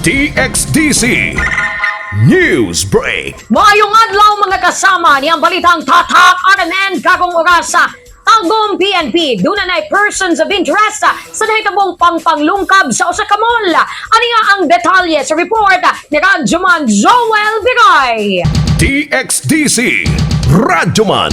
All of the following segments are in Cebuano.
DXDC News Break. Maayong adlaw, mga kasama, ni ang balitang Tatak RMN karong orasa. Tagum PNP, duna na persons of interest sa nahitabong pangpanglungkab sa usa ka mall. Ani nga ang detalye sa report ni Radyoman Joel Viray. DXDC Radyoman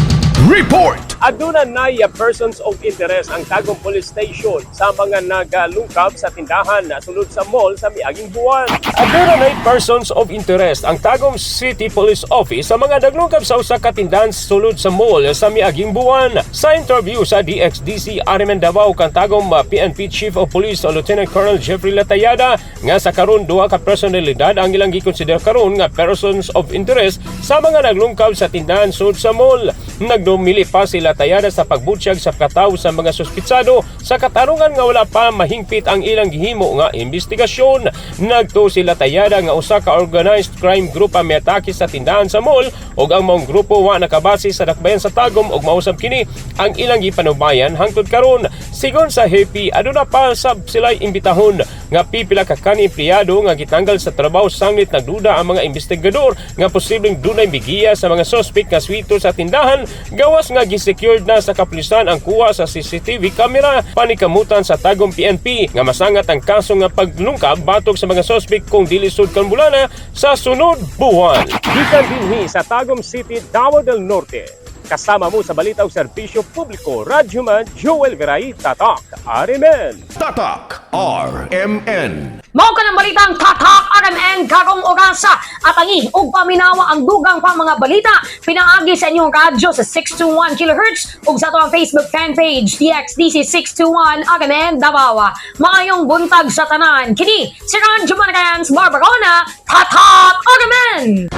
Report. Aduna nay persons of interest ang Tagum Police Station sa mga nagalungkab sa tindahan na sulod sa mall sa miaging buwan. Aduna nay persons of interest ang Tagum City Police Office sa mga naglungkab sa usa ka tindahan sulod sa mall sa miaging buwan. Sa interview sa DXDC RMN Davao kang Tagum PNP Chief of Police Lieutenant Colonel Jeffrey Latayada nga sa karon duha ka personalidad ang ilang gikonsider karon nga persons of interest sa mga naglungkab sa tindahan sulod sa mall. Nagdumili pa sila Tayada sa pagbutyag sa kataw sa mga suspitsado sa katarungan nga wala pa mahingpit ang ilang gihimo nga investigasyon. Nagtuo sila Tayada nga usa ka organized crime group ang miatake sa tindahan sa mall ug ang maong grupo wa nakabase sa dakbayan sa Tagum ug mausab kini ang ilang gipanubayan hangtod karon. Sigon sa hepe, aduna pa sab sila imbitahon nga pipila ka kani empleyado nga gitanggal sa trabaho sanglit nagduda ang mga investigador nga posibleng dunay migiya sa mga suspect nga swito sa tindahan, gawas nga gisecured na sa kapulisan ang kuha sa CCTV camera. Panikamutan sa Tagum PNP nga masangat ang kaso nga paglungkab batok sa mga suspect kung dili sud kan bulana sa sunod buwan. Gikan dinhi sa Tagum City, Davao del Norte. Kasama mo sa balita ug serbisyo publiko, Radyoman Joel Viray, Tatak RMN. Tatak RMN. Mao ka ng balitang Tatak RMN karong orasa at angi ug paminawa ang dugang pa mga balita pinaagi sa inyong radyo sa 621 kHz ug sa atoang Facebook fan page DXDC 621 RMN Davao. Maayong buntag sa tanan. Kini si Radyo Rans Barbarona, Tatak RMN.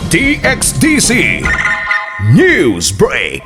DXDC News Break.